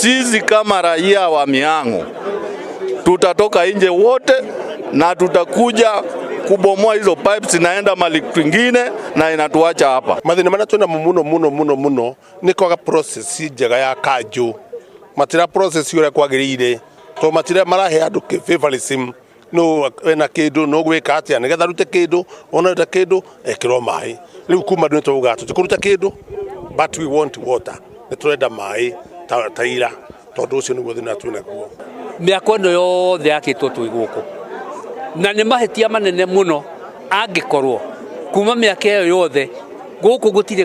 Sisi kama raia wa Mihango tutatoka nje wote na tutakuja kubomoa hizo pipes, zinaenda mali kwingine na inatuacha hapa. Mathina maria twina mo muno muno muno muno ni kwaga process njega ya kanjũ. Matira process uria kwagiriire to matira marahe andu favoritism, no wena kindu no gwika atia nigetha rute kindu, ona ruta kindu ekirwo mai. Riu kuma ndu twauga tutikuruta kindu, but we want water, ni turenda mai ta ira, tondu ucio niguo thina twinaguo. Mĩako ĩno yothe yakĩtwo twĩ gũkũ na nĩ mahĩtia manene mũno angĩkorwo kuma mĩaka ĩyo yothe gũkũ gũtirĩ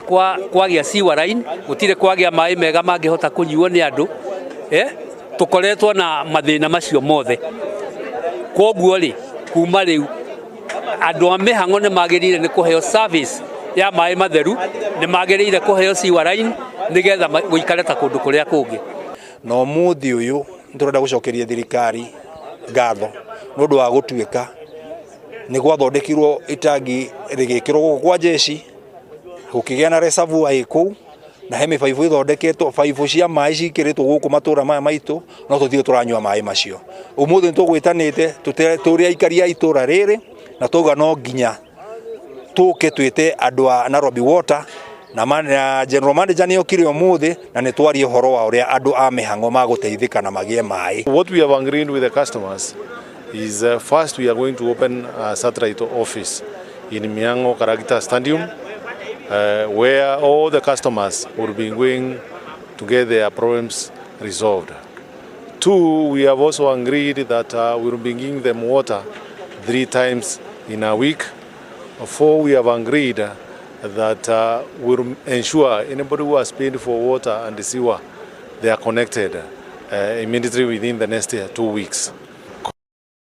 kwagĩa sewer line, gũtirĩ kwagĩa maĩ mega mangĩhota kũnyuo nĩ andũ, eh? Tũkoretwo na mathĩna macio mothe. Kwoguo rĩ, kuma rĩu andũ a mĩhang'o nĩ magĩrĩire nĩ kũheo service ya maĩ matheru, nĩ magĩrĩire kũheo sewer line nĩgetha gũikare ta kũndũ kũrĩa kũngĩ. Na ũmũthĩ ũyũ nĩtũrenda gũcokeria thirikari ngatho nĩ ũndũ wa gũtuĩka nĩ gwathondekirwo itangi rĩgĩkĩrwo gũkũ kwa jeshi, gũkĩgĩa na reservoir ĩ kũu, na he mĩbaibũ ĩthondeketwo, baibũ cia maĩ cikĩrĩtwo gũkũ matũra maya maitũ, no tũtirĩ tũranyua maĩ macio. Ũmũthĩ nĩtũgwĩtanĩte tũrĩ aikari a itũra rĩrĩ, na twauga no nginya tũke twĩte andũ a Nairobi Water na general manager nĩ okire ũmũthĩ na nĩ twarie ũhoro wa ũrĩa andũ a mĩhang'o magũteithĩka na magĩe maĩ. What we have agreed with the customers is first we are going to open a satellite office in Mihango Karagita Stadium, where all the customers will be going to get their problems resolved. Two, we have also agreed that we will be giving them water 3 times in a week. Four, we have agreed that we'll ensure anybody who has paid for water and the sewer, they are connected immediately within the next 2 weeks.